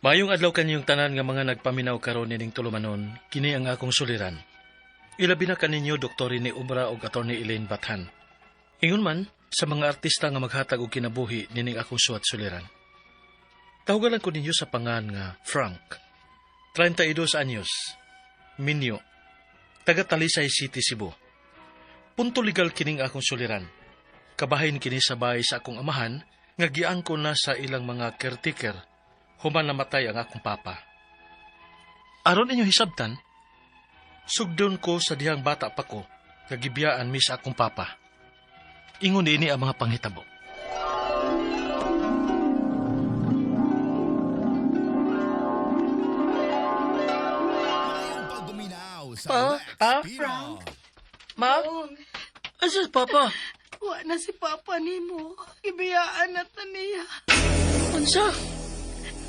Mayong adlaw kanyong tanan nga mga nagpaminaw karon nining tulumanon, kini ang akong suliran. Ilabi na kaninyo Dr. Rene Obra ug Attorney Elaine Bathan. Ingon man sa mga artista nga maghatag og kinabuhi nining akong suwat suliran. Tawagan ko ninyo sa pangan nga Frank. 32 anyos. Minyo. Taga Talisay City, Cebu. Punto legal kining akong suliran. Kabahin kini sa bahay sa akong amahan nga giangko na sa ilang mga caretaker human namatay ang akong papa. Aron inyo hisabtan, sugdon ko sa dihang bata pa ko nga gibiyaan mi sa akong papa. Ingon niini ang mga panghitabo. Pa? Pa? Frank? Ma? Asa si papa? Wa na si Papa nimo. Ibiyaan na ta niya. Unsa?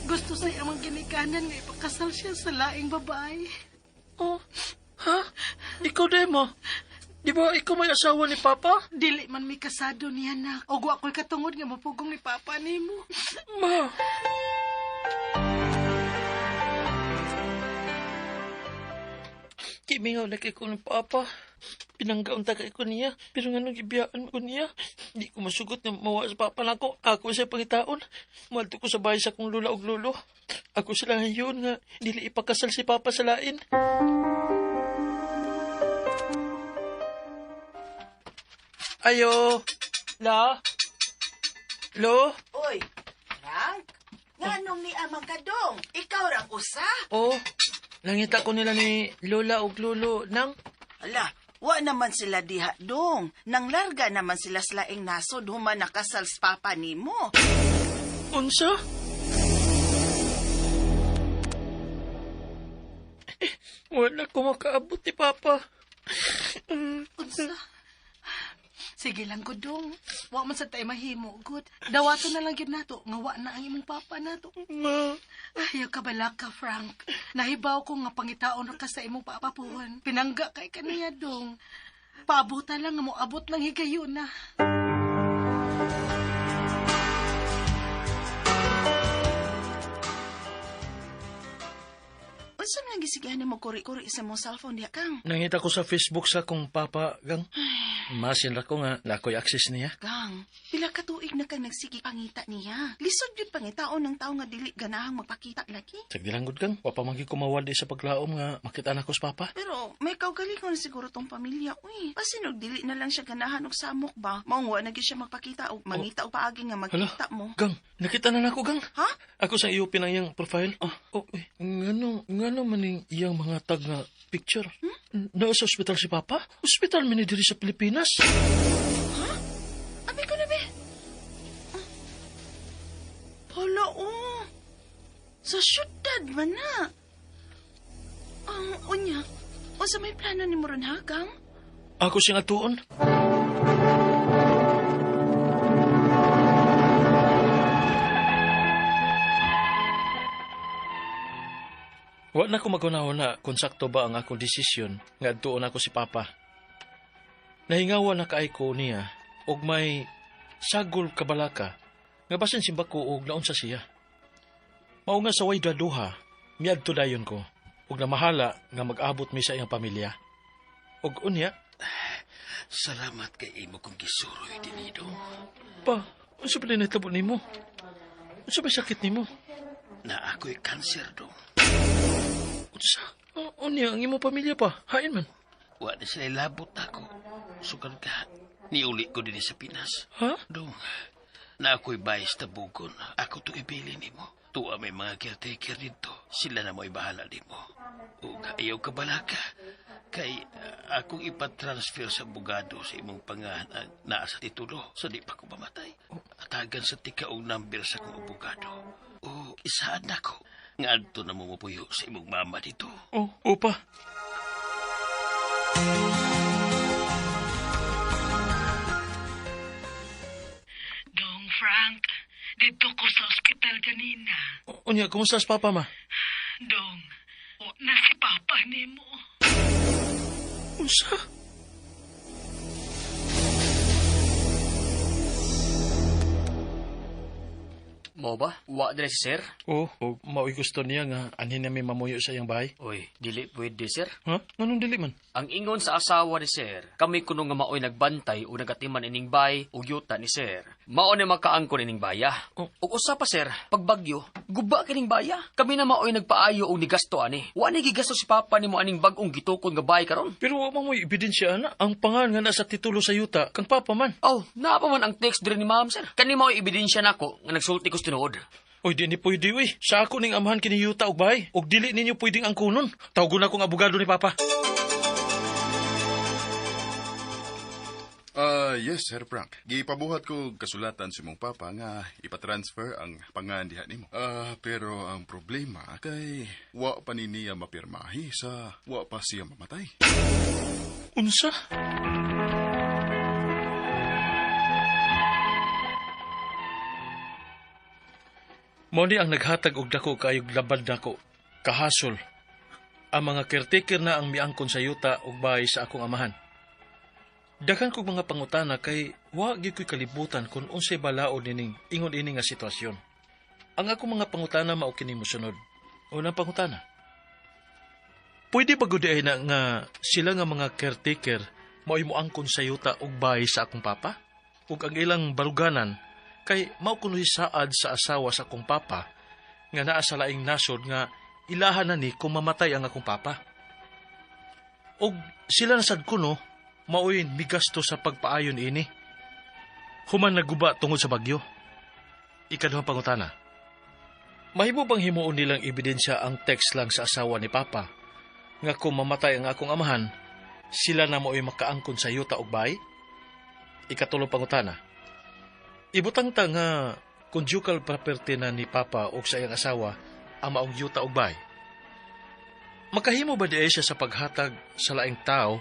Gusto sa iyang ginikanan nga ipakasal siya sa laing babae. Oh, ha? Ikaw demo? Di ba ikaw may asawa ni papa? Dili man mi kasado niya na. Og wa ko'y katungod nga mapugong ni Papa nimo. Ma! Kimingaw na kay ko ni Papa. Pinanggaon ta kay ko niya. Pero nga nung gibiyaan ko niya, di ko masugot na mawa sa Papa nako. Ako siya pangitaon. Muadto ko sa bahay sa akong lula og lolo. Ako sila yun nga dili ipakasal si Papa sa lain. Ayo! La? Lo? Oy, Frank, nganong ni amang kadong? Ikaw ra usa? Oh, nangita ko nila ni Lola og Lolo nang Ala, wa naman sila diha dong. Nang larga naman sila sa laing nasod human nakasal sa papa nimo. Unsa? Eh, wala ko makaabot ni Papa. Unsa? Sige lang gudong. Wa man sa tay mahimo gud. Dawato na lang gyud nato nga wa na ang imong papa nato. Ma, Ayaw ka balaka, Frank. Nahibaw ko nga pangitaon ra ka sa imong papa puhon. Pinangga kay kaniya dong. Paabutan lang nga moabot lang higayon na. Unsa man gisigahan nimo kuri-kuri sa mong cellphone diha kang? Nangita ko sa Facebook sa kong papa, gang. Masin ra ko nga, nakoy access niya. Gang, pila ka tuig na kang nagsige pangita niya. Lisod gyud pangitaon ng tao nga dili ganahang magpakita lagi. Sagdi lang gud, gang. Wa pa man gyud kumawad di sa paglaom nga makita na ko sa papa. Pero may kaugalingon siguro tong pamilya, uy. Basin og dili na lang siya ganahan og samok ba? Maong wa na gyud siya magpakita og mangita og paagi nga magkita mo. Gang, nakita na nako, gang. Ha? Ako sa i-open ang iyang profile. Oh, eh, ngano man ning iyang mga tag nga picture? Naa sa ospital si Papa? Ospital man ni diri sa Pilipinas. Abi ko na be. Hala, oh. Sa syudad man na. Ang unya, unsa may plano ni mo ron ha, Gang? Ako siyang atuon. Wa na ko magunahuna kung sakto ba ang akong desisyon nga adtuon ako si Papa. Nahingawa na kaay ko niya og may sagol kabalaka nga basin simba ko og naunsa siya. Mao nga sa way duha, miadto dayon ko og namahala nga mag-abot mi sa iyang pamilya. Og unya, Salamat kay imo kong gisuroy dinidong. Pa, unsa ba nahitabo nimo? Unsa ba sakit nimo? Na ako'y kanser dong. Unsa? Unya ang imong pamilya pa, hain man. Wa na sila labot ako. Sukan ka, niuli ko din sa Pinas. Ha? Dong, na ako'y bayis tabugon. Ako to ibili nimo. Tuwa may mga caretaker dito. Sila na mo'y bahala nimo. Ug ayaw ka balaka. Kay akong ipatransfer sa abogado sa imong pangalan ang naa sa titulo sa di pa ko mamatay. Atagan sa tika og number sa akong abogado. O isaad nako nga adto na mo mopuyo sa imong mama dito. Oh, opa. Dong Frank, dito ko sa ospital kanina. Unya, kumusta si Papa, ma? Dong, wa na si Papa nimo. Unsa? Mao ba? Wa dire si sir? Oo, oh, mao'y gusto niya nga anhin na may mamuyo sa iyang bahay. Uy, dili pwede, sir. Ha? Nganong dili man? Ang ingon sa asawa ni sir, kami kuno nga maoy nagbantay o nagatiman ining bay o yuta ni sir. Mao ni makaangkon ining baya. Oh. Ug usa pa, sir, pagbagyo, guba kining baya. Kami na maoy nagpaayo og nigasto ani. Wa ni gigasto si papa nimo aning bag-ong gitukod nga bay karon. Pero wa man mo'y ebidensya ana. Ang pangan nga nasa titulo sa yuta, kang papa man. Oh, naa pa man ang text diri ni ma'am, sir. Kani maoy ebidensya nako nga nagsulti ko sa tinuod. Oy, di ni pwede, uy. Sa ako ning amahan kini yuta og bahay. Og dili ninyo pwedeng angkunon. Tawgon akong abogado ni papa. Ah, yes, Sir Frank. Gipabuhat ko og kasulatan sa imong papa nga ipatransfer ang pangan diha nimo. Ah, pero ang problema kay wa pa ni niya mapirmahi sa wa pa siya mamatay. Unsa? Mao ni ang naghatag og dako kaayog labad nako, kahasol. Ang mga caretaker na ang miangkon sa yuta ug bahay sa akong amahan. Daghan kog mga pangutana kay wa gyud ko'y kalibutan kung unsay balaod nining ingon ini nga sitwasyon. Ang akong mga pangutana mao kini mosunod. Unang pangutana. Pwede ba gud ay na nga sila nga mga caretaker mao'y moangkon sa yuta ug bahay sa akong papa? Ug ang ilang baruganan kay mao kuno'y saad sa asawa sa akong papa nga naa sa laing nasod nga ilahan na ni kung mamatay ang akong papa. Ug sila na sad kuno mao'y migasto sa pagpaayon ini. Human naguba tungod sa bagyo. Ikaduhang pangutana. Mahimo bang himuon nilang ebidensya ang text lang sa asawa ni papa nga kung mamatay ang akong amahan, sila na mo'y makaangkon sa yuta og bahay? Ikatulong pangutana. Ibutang ta nga conjugal property na ni papa og sa iyang asawa ang maong yuta og bahay. Makahimo ba di ay siya sa paghatag sa laing tao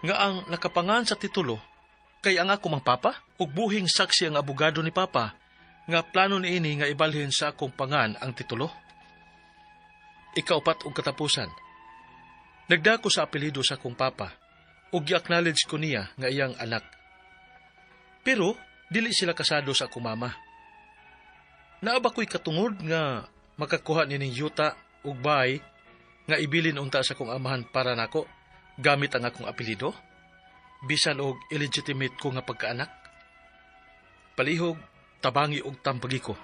nga ang nakapangan sa titulo kay ang ako mang papa ug buhing saksi ang abogado ni papa nga plano niini nga ibalhin sa akong pangan ang titulo? Ikaupat og katapusan. Nagdako sa apelyido sa akong papa ug gi-acknowledge ko niya nga iyang anak. Pero dili sila kasado sa akong mama. Naa ba ko'y katungod nga makakuha nining yuta ug bahay nga ibilin unta sa akong amahan para nako gamit ang akong apelyido? Bisan og illegitimate ko nga pagkaanak? Palihog, tabangi og tambagi ko.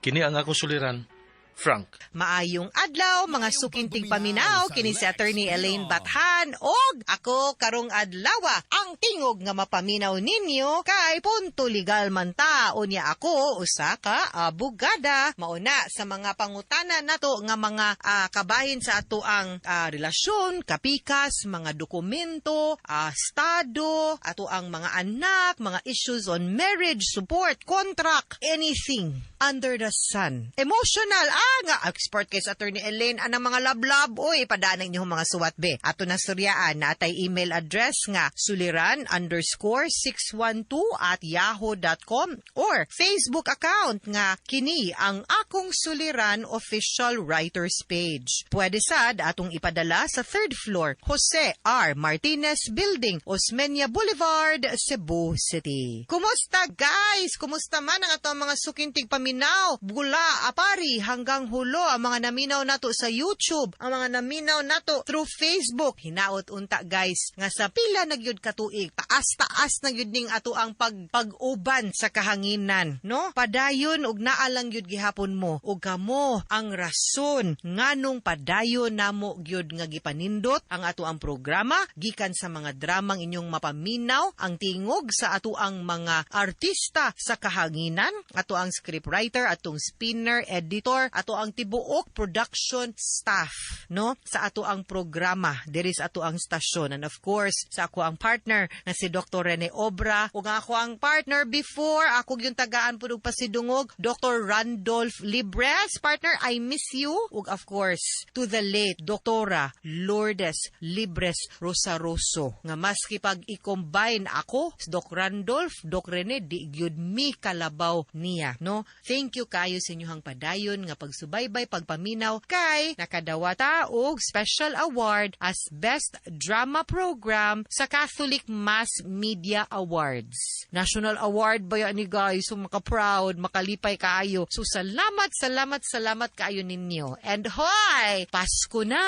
Kini ang akong suliran, Frank. Maayong adlaw mga suking tigpaminaw, kini si Attorney Elaine Bathan og ako karong adlaw ang tingog nga mapaminaw ninyo kay punto legal man ta, unya ako usa ka abogada. Mauna sa mga pangutana nato nga mga kabahin sa ato ang relasyon, kapikas, mga dokumento, estado, ato ang mga anak, mga issues on marriage, support, contract, anything under the sun. Emotional, nga expert kay sa Attorney Elaine anang mga lablab, oy, padaan inyong mga suwat be. Ato na suryaan na atay email address nga suliran_612@yahoo.com or Facebook account nga kini ang Akong Suliran official writers page. Pwede sad atong ipadala sa third floor, Jose R. Martinez Building, Osmeña Boulevard, Cebu City. Kumusta, guys? Kumusta man ang atong mga suking tigpaminaw? Bula, apari, hanggang hulo ang mga naminaw nato sa YouTube, ang mga naminaw nato through Facebook. Hinaot unta, guys, nga sa pila na gyud katuig, taas-taas na gyud ning ato ang pag-uban sa kahanginan, no? Padayon og naa lang gyud gihapon mo ug kamo ang rason nganong padayon namo gyud nga gipanindot ang ato ang programa gikan sa mga dramang inyong mapaminaw ang tingog sa ato ang mga artista sa kahanginan, ato ang scriptwriter, atong spinner, editor, ato ang tibuok production staff, no, sa ato ang programa diri sa ato ang stasyon, and of course sa ako ang partner nga si Dr. Rene Obra ug ang ako ang partner before ako yung tagaan pud og pasidungog, Dr. Randolph Libres, partner, I miss you. Ug of course, to the late Doktora Lourdes Libres Rosaroso nga maski pag i-combine ako, Doc Randolph, Doc Rene, di gyud mi kalabaw niya, no? Thank you kayo sa inyong padayon nga pagsubaybay, pagpaminaw kay nakadawata og special award as Best Drama Program sa Catholic Mass Media Awards. National Award ba yan ni, guys? So maka-proud, makalipay kaayo. So salamat, salamat, salamat kaayo ninyo. And hoy, Pasko na!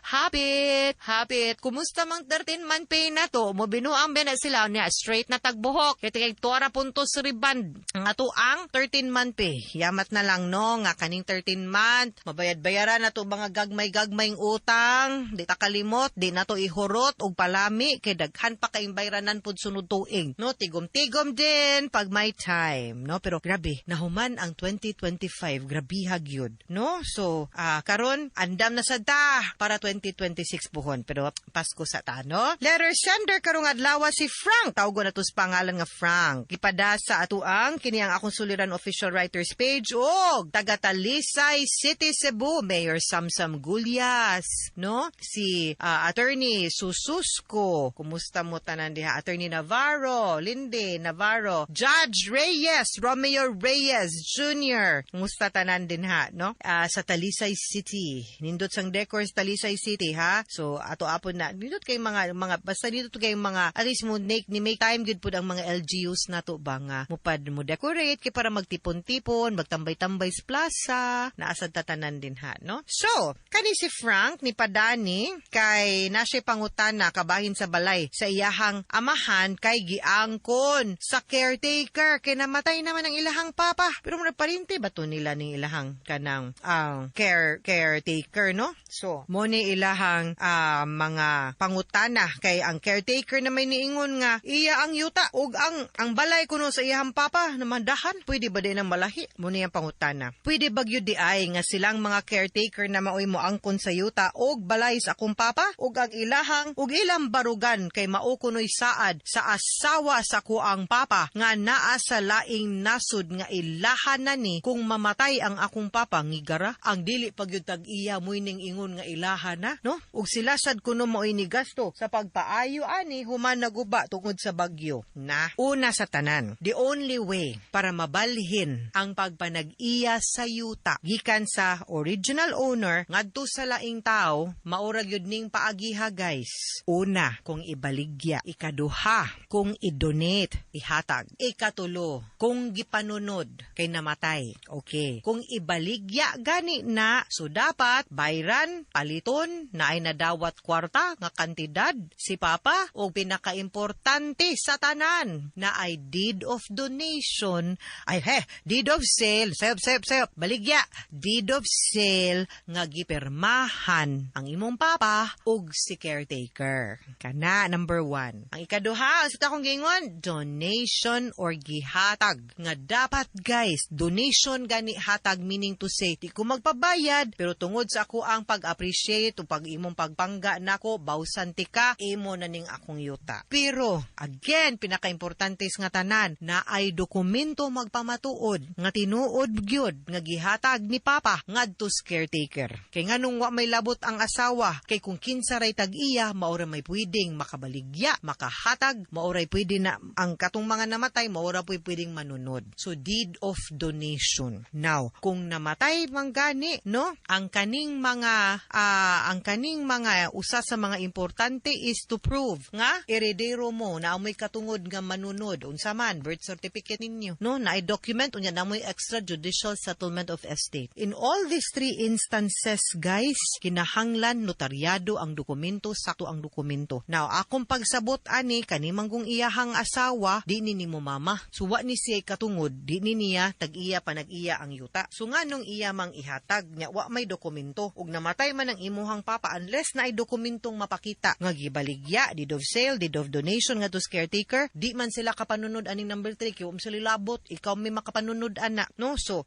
Hapit, hapit. Kumusta mang 13 month pay na to? Mo binuang ba na sila niya? Straight na tagbuhok. Kaya kay tuara puntos riband. Ang ato ang 13 month pay. Yamat na lang, no, nga kaning 13 month. Mabayad-bayaran na to mga gagmay-gagmayng utang. Di ta kalimot, di na to ihurot og palami kay daghan pa kayong bayranan pud sunod tuig. No, tigom-tigom din pag may time, no? Pero grabe, nahuman ang 2025, grabiha gyud, no? So, karon andam na sad ta para 2026 buhon, pero Pasko sa ta, no? Letter sender karong adlaw si Frank. Tawgon na to sa pangalan nga Frank. Gipada sa atuang kini ang akong suliran official writers page og taga Talisay City, Cebu, Mayor Samsam Gulyas, no? Si Attorney Sususco, kumusta mo tanan diha? Attorney Navarro, Linde Navarro, Judge Reyes, Romeo Reyes Jr. Kumusta tanan din ha, no? Sa Talisay City. Nindot sang decor sa Talisay City, ha? So ato apon na nindot kay mga basta nindot kay mga at least mo make ni make time good pud ang mga LGUs nato ba nga mupad mo decorate kay para magtipon-tipon, magtambay-tambay sa plaza, naasad tatanan din ha, no? So, kani si Frank ni padani kay na siya pangutana kabahin sa balay sa iyahang amahan kay giangkon sa caretaker kay namatay naman ang ilahang papa. Pero mura parinte ba to nila ning ilahang kanang ang caretaker, no? So, mo ni ilahang mga pangutana kay ang caretaker na may niingon nga iya ang yuta ug ang balay kuno sa iyahang papa namandahan, pwede ba din ang malahi? Mo ni ang pangutana, pwede ba gyud di ay nga silang mga caretaker na maoy mo angkon sa yuta og balay sa akong papa ug ang ilahang ug ilang barugan kay mao kunoy saad sa asawa sa kuang papa nga naa sa laing nasud nga ilahan na ni kung mamatay ang akong papa? Ngigara ang dili pa gyud tag iya moy ning ingon nga ilahan na, no? Ug sila sad kuno maoy ni gasto sa pagpaayo ani human naguba tungod sa bagyo na. Una sa tanan, the only way para mabalhin ang pagpanag-iya sa yuta gikan sa original owner ngadto sa laing tao, maura gyud ning paagiha, guys. Una, kung ibaligya. Ikaduha, kung i-donate, ihatag. Ikatulo, kung gipanunod kay namatay. Okay, kung ibaligya gani na, so dapat bayran, paliton na ay nadawat kwarta nga kantidad si papa o pinakaimportante sa tanan na ay deed of donation, ay he, deed of sale, sayop, sayop, sayop, baligya, deed of sale nga gipirmahan ang imong papa ug si caretaker. Kana number one. Ang ikaduha, sa akong giingon, donation or gihatag. Nga dapat, guys, donation gani, hatag, meaning to say, di ko magpabayad, pero tungod sa ako ang pag-appreciate o pag imong pagpangga nako, bawsan ti ka, imo na ning akong yuta. Pero, again, pinakaimportante nga tanan, na ay dokumento magpamatuod nga tinuod gyud nga gihatag ni papa ngadto sa caretaker. Kay nganong wa may labot ang asawa? Kay kung kinsa ray tag-iya, maura may pwedeng makabaligya, makahatag, maoray pwede na ang katong mga namatay, maura po'y pwedeng manunod. So deed of donation. Now, kung namatay man gani, no, ang kaning mga usa sa mga importante is to prove nga eredero mo na amoy katungod nga manunod, unsa man birth certificate ninyo, no, na document, unya na moy extrajudicial settlement of estate. In all these three instances, guys, kinahanglan notaryado ang dokumento, sakto ang dokumento. Now, akong pagsabot ani, kani manggong iyahang asawa, di ni nimo mama, so wa ni siya katungod, di ni niya tag-iya pa nag-iya ang yuta. So nganong iya mang ihatag nya wa may dokumento ug namatay man ang imuhang papa? Unless na ay dokumentong mapakita nga gibaligya, deed of sale, deed of donation nga to caretaker, di man sila kapanunod aning number 3 kay wa man sila labot, ikaw may makapanunod ana, no? So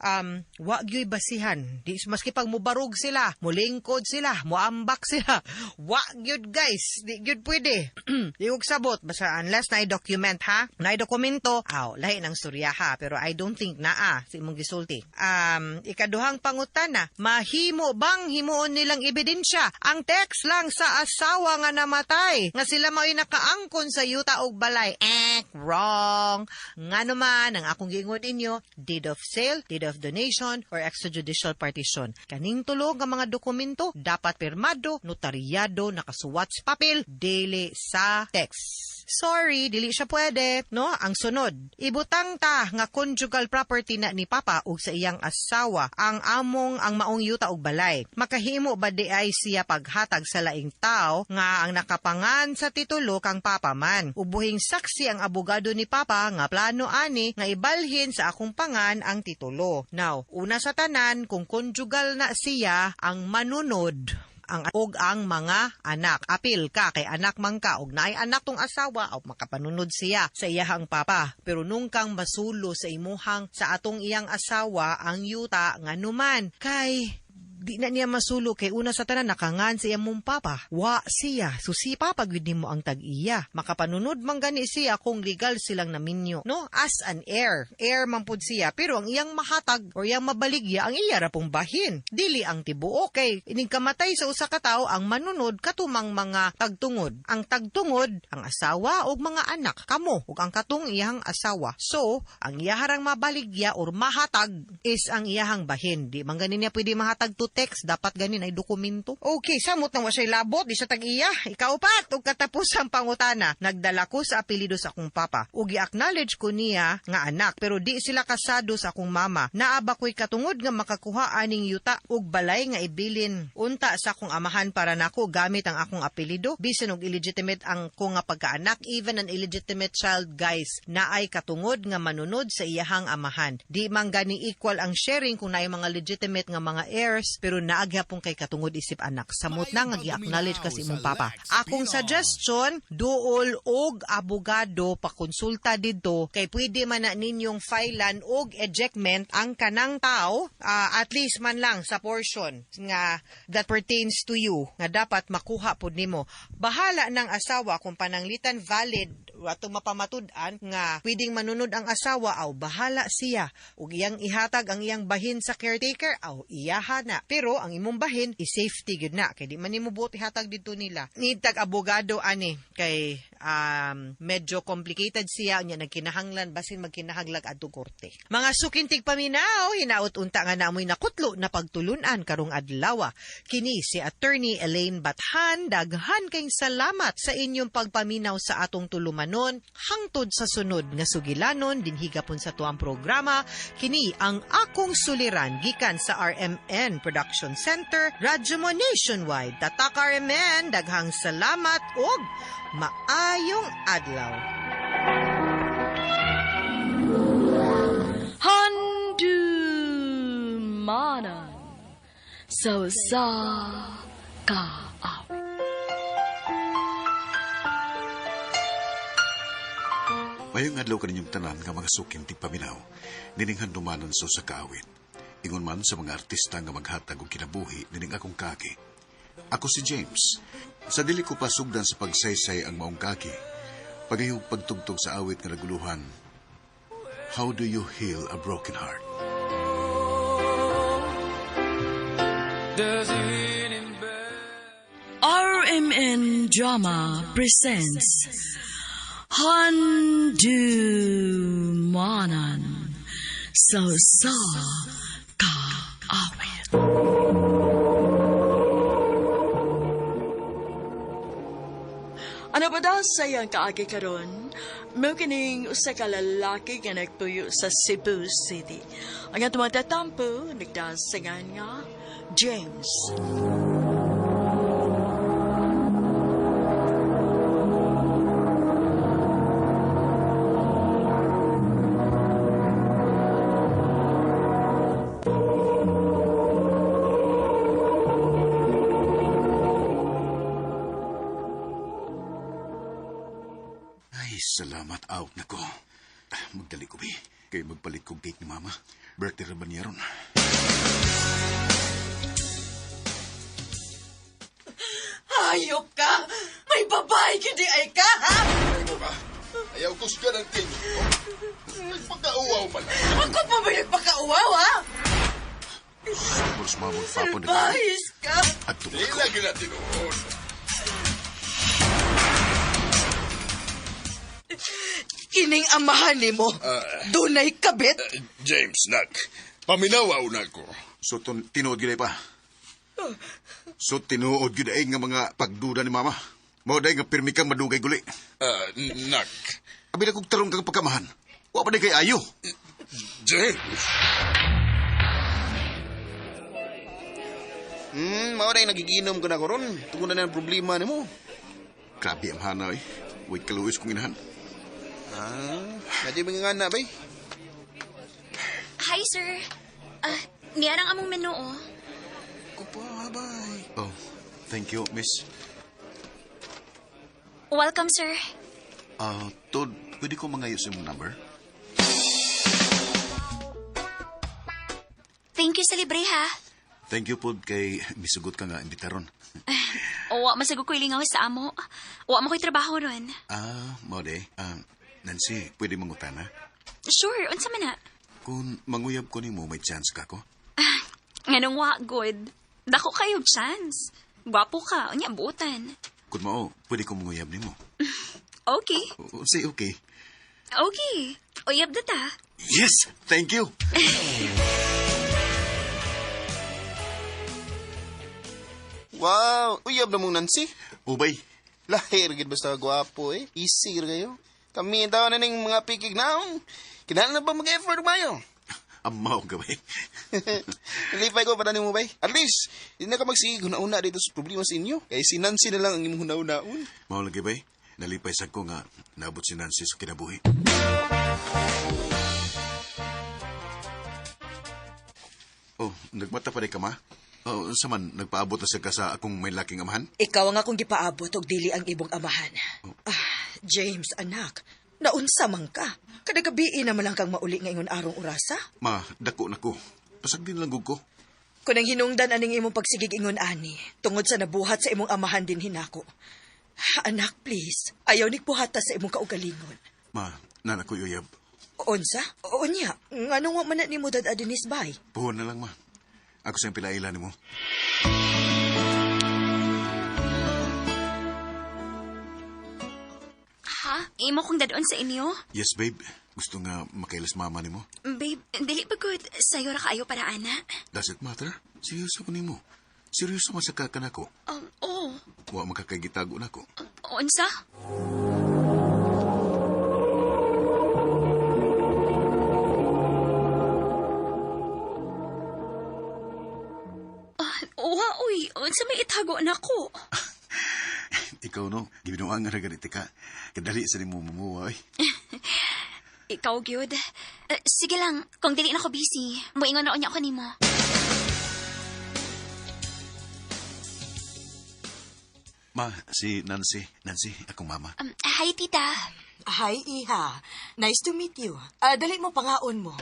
wa gyuy basihan, di maski pag mubarog sila, mulingkod sila, muambak sila, wa gyud, guys, di gyud pwede. Di og sabot basta unless na document ha, na dokumento, aw lahi ng storya ha. Pero I don't think naa sa imong gisulti. Ikaduhang pangutana, mahimo bang himuon nilang ebidensya ang text lang sa asawa nga namatay nga sila mao'y nakaangkon sa yuta og balay? Wrong. Ngano man ang akong giingon ninyo, deed of sale, deed of donation, or extrajudicial partition. Kaning tulo nga mga dokumento dapat pirmado, notaryado, nakasuwat sa papel, dili sa text. Sorry, dili siya pwede, no? Ang sunod, ibutang ta nga conjugal property na ni Papa ug sa iyang asawa ang among ang maong yuta ug balay. Makahimo ba di ay siya paghatag sa laing tao nga ang nakapangan sa titulo kang Papa man? Ubuhing saksi ang abogado ni Papa nga plano ani nga ibalhin sa akong pangan ang titulo. Now, una sa tanan, kung conjugal na siya, ang manunod ang og ang mga anak. Apil ka kay anak man ka og naay anak tong asawa o makapanunod siya sa iyahang papa. Pero nung kang masulo sa imuhang sa atong iyang asawa ang yuta nganuman kay di na niya masulo kay una sa tanan nakangan sa iyang mong papa. Wa siya. So si papa gyud nimo ang tag-iya. Makapanunod man gani siya kung legal silang naminyo, no? As an heir. Heir man pud siya pero ang iyang mahatag or iyang mabaligya ang iya ra pong bahin. Dili ang tibuok kay ining kamatay sa usa ka tawo ang manunod katumang mga tagtungod. Ang tagtungod ang asawa ug mga anak kamo ug ang katong iyang asawa. So ang iyaharang mabaligya or mahatag is ang iyahang bahin. Di man gani niya pwede mahatag to text, dapat ganin ay dokumento. Okay, samot na wa siya'y labot, di siya tag-iya. Ikaupat, ug katapusang pangutana, nagdala ko sa apelyido sa akong papa. Ug i-acknowledge ko niya nga anak, pero di sila kasado sa akong mama. Naa ba ko'y katungod nga makakuha aning yuta ug balay nga ibilin unta sa akong amahan para nako gamit ang akong apelyido? Bisan og illegitimate ang ko nga pagkaanak, even an illegitimate child, guys, naay katungod nga manunod sa iyahang amahan. Di man gani equal ang sharing kung naay mga legitimate nga mga heirs, pero naagyapon kay katungod isip anak. Samot na nga gi-acknowledge kasi imong papa. Akong suggestion, duol og abogado pakonsulta didto kay pwede man na ninyong filean og ejectment ang kanang tao, at least man lang sa portion nga that pertains to you nga dapat makuha pud nimo. Bahala ng asawa kung pananglitan valid ato mapamatud-an nga pwedeng manunod ang asawa, aw bahala siya ug iyang ihatag ang iyang bahin sa caretaker, aw iyaha na. Pero ang imong bahin i-safety gyud na kay di man nimo buot ihatag didto nila. Need tag abogado ani kay medyo complicated siya unya nagkinahanglan basin magkinahanglag adto korte. Mga suking tigpaminaw, hinaot unta nga namoy nakutlo na pagtulunan karong adlaw. Kini si Attorney Elaine Bathan, daghan kayong salamat sa inyong pagpaminaw sa atong tulumanon hangtod sa sunod nga sugilanon dinhi gapon sa tuang programa. Kini ang akong suliran gikan sa RMN Production Center, Radyo Mo Nationwide. Tatak RMN, daghang salamat ug maayong adlaw. Handumanan sa usa ka awit. Mayong adlaw kaninyong tanan nga mga suking tigpaminaw, nining handumanan sa usa ka awit. Ingon man sa mga artista nga maghatag og kinabuhi nining akong kaki. Ako si James. Sa dili ko pasugdan sa pagsaysay ang maong kaki, pagayong pagtugtog sa awit nga naguluhan, How do you heal a broken heart? RMN Drama presents Handumanan sa usa ka awit. Ano ba daw sa iyang kaagi karon? Mao kining usa ka lalaki nga nagtuyo sa Cebu City. Ang atong tatampo nagdasingan nga James. Ay, salamat out na ko. Magdali ko, bi. Kay magpalit kong cake ni Mama. Birthday ra ba niya ron? Hayop ka! May babae gidi ay ka, ha? Ano ba? Ayaw ko siya ng ting. Nagpakauaw man. Ako pa ba nagpakauaw, ha? Tapos mama ug papa nag Salbahis ka! Adto Di lagi na tinuod. Kining amahan nimo, dunay kabit. James, nak. Paminawa una ko. So tinuod gyud ay pa. So tinuod gyud ay nga mga pagduda ni mama. Mao day nga pirmi kang madugay guli. Nak. Abi na kog tarong kang pagkamahan. Wa pa day kay ayo. James. Mao day nagiginom ko na karon. Tungod na ng problema nimo. Grabe ang hana eh. Wait kaluis kong inahan. Ah, nadyo mga ngana bay. Hi, sir. Niyarang among menu, oh. Kupa, bay. Oh, thank you, miss. Welcome, sir. Tod, pwede ko mangayo sa imong number? Thank you sa libre, ha? Thank you pod kay misugot ka nga imbitaron. Wa masagot ko ilingaw sa amo. Wa mo ko'y trabaho ron. Ah, mao day. Nancy, pwede mangutana? Sure, unsa man na? Kung manguyab ko nimo, may chance ka ko? Nganong wa, good. Dako kayo chance. Gwapo ka, unya buotan. Kung mao, pwede ko manguyab nimo. Okay. Say okay. Okay. Uyab na ta. Yes! Thank you! Wow, uyab na mong Nancy. Ubay. Lahir gid basta gwapo eh. Easy ra kayo. Kami daw na ning mga pikig naong. Kinahanglan na ba mag-effort mayo? Amaw ka bay. Nalipay ko para nimo bay. At least, di na ka magsige una-una dito sa problema sa inyo. Kay si Nancy na lang ang imong huna-unaon. Mao lagi bay. Nalipay sad ko nga naabot si Nancy sa kinabuhi. Oh, nagmata pa rin ka ma? Oh, unsa man nagpaabot na sa ka sa akong may laking amahan? Ikaw ang akong gipaabot og dili ang imong amahan. Ah, James, anak, naunsa man ka. Kada gabi na man lang kang mauli nga ingon arong orasa. Ma, dako na ko. Pasag din lang gud ko. Kung ang hinungdan aning imong pagsigig ingon ani, tungod sa nabuhat sa imong amahan din hinako. Anak, please, ayaw ni buhata sa imong kaugalingon. Ma, nana ko uyab. Unsa? Unya, nganong wa man na nimo dad adinis bay? Puhon na lang ma. Ako siyang pilaila nimo. Ha? Imo kong dadon sa inyo? Yes, babe. Gusto nga makailas mama nimo. Babe, dili ba good? Sayo ra kaayo para ana. Does it matter? Seryoso ko nimo. Seryoso man sa kakanako. Oh. Wa makakagitago nako. Unsa? Wa, uy. Unsa may itago nako? Ikaw no, gibinuang ra ganit ka. Kadali sa nimo mamuha oy. Ikaw gyud. Sige lang, kung dili na ko busy, moingon na unya ko nimo. Ma, si Nancy. Nancy, akong mama. Hi, tita. Hi, iha. Nice to meet you. Dali mo pangaon mo.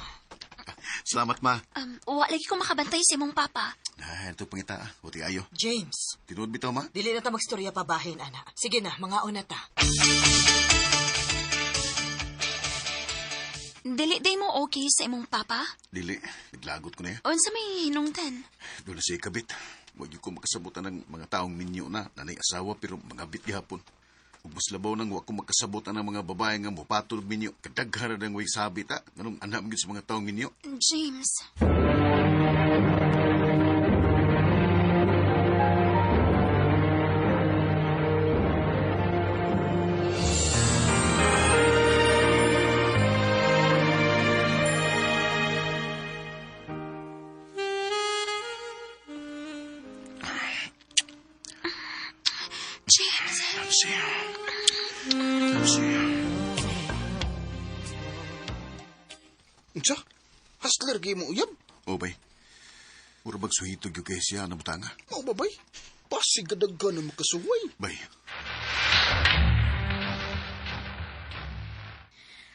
Salamat, ma. Wa lagi ko makabantay sa imong papa. Ah, ito pangita. Buti ayo. James, Tinuod bitaw, ma? dili na ta magstorya pa bahin, ana. Sige na, mangaon na ta. Dili day mo okay sa imong papa? Dili, naglagot ko na yan. Unsa may hinungdan? Doon na siya kabit. Huwag ko makasabutan ng mga taong minyo na nanay asawa pero mga bit gihapon. Ug mas labaw nang wa ko makasabutan ng mga babae nga mopatol minyo. Kadaghan na nang way sabit ha. Nganong anam gyud sa mga taong minyo. James. James. Nancy. Nancy. Unsa? Hustler gay mo uyab? Oh, bay. Mura bag suhitog yung kay siya na butanga. Mao ba bay? Pasig kadaghan na makasuway. Bay.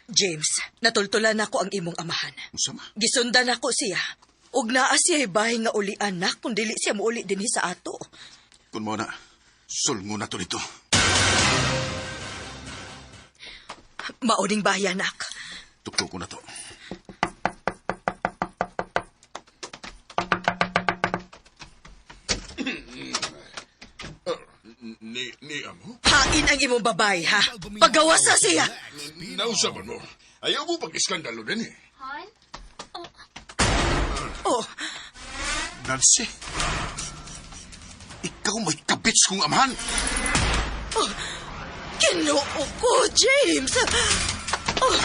James, natultulan nako ang imong amahan. Unsa ma? Gisundan nako siya. Ug naa siya bahay nga uli anak kung dili siya muuli dinhi sa ato. Kun mo na, sulngo na to dito. Mauning bahay anak. Tuktok ko na to. Ni amo? Hain ang imong babay, ha? Pagawas na siya. Nausaban mo. Ayaw mo pag-iskandalo din eh. Han? Oh, Nancy, ikaw may kabits kong amahan. Oh, Ginoo ko, James! Oh.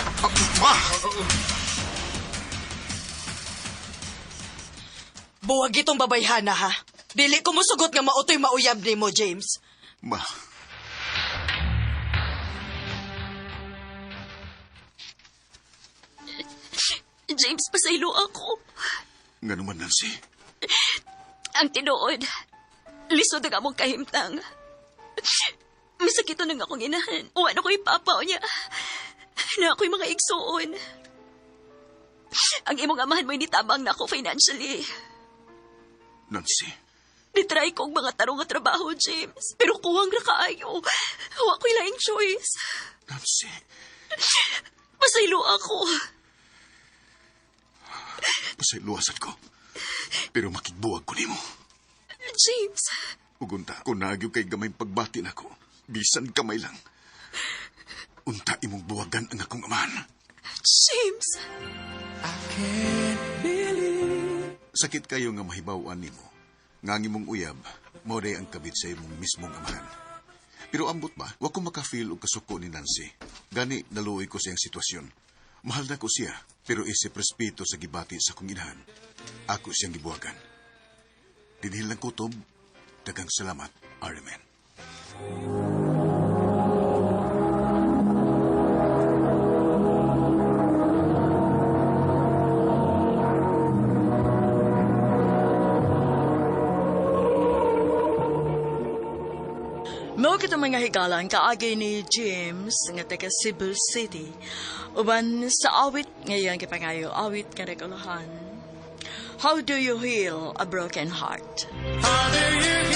Ah! Buwag itong babayhana, ha? Dili ko musugot nga mautoy mauyab nimo, James. Ma. James, pasaylo ako. Nga naman, Nancy. Ang tinuod, lisod ang among kahimtang. Masakit na nga akong inahan. Uwan ako'y papa niya. Na ako'y mga igsuon. Ang imong amahan mo'y nitabang na ako financially. Nancy. Nitry ko ang mga tarong nga trabaho, James. Pero kuwang ra kaayo. Wa ko'y laing choice. Nancy. Pasaylo ako. Pasayloasan ko. Pero makigbuwag ko nimo. James. Ugunta, kung naagyo kay gamay pagbati nako, bisan kamay lang. Unta imong buwagan ang akong amahan. James. I can't believe. Sakit kayo nga mahibaw-an nimo. Nga ang imong uyab, mao day ang kabit sa imong mismong amahan. Pero ambot ba, wa ko maka-feel og kasuko ni Nancy. Gani, naluoy ko siyang sitwasyon. Mahal na ko siya, pero isip respeto sa gibati sa kong inahan. Ako siyang gibuwagan. Dinhil ng kutob, daghang salamat, RMN. Mao kita mga higalan kaagi ni James nga taga Cebu City. Uban sa awit ngayon gipangayo awit nga nagulahan. How do you heal a broken heart? How do you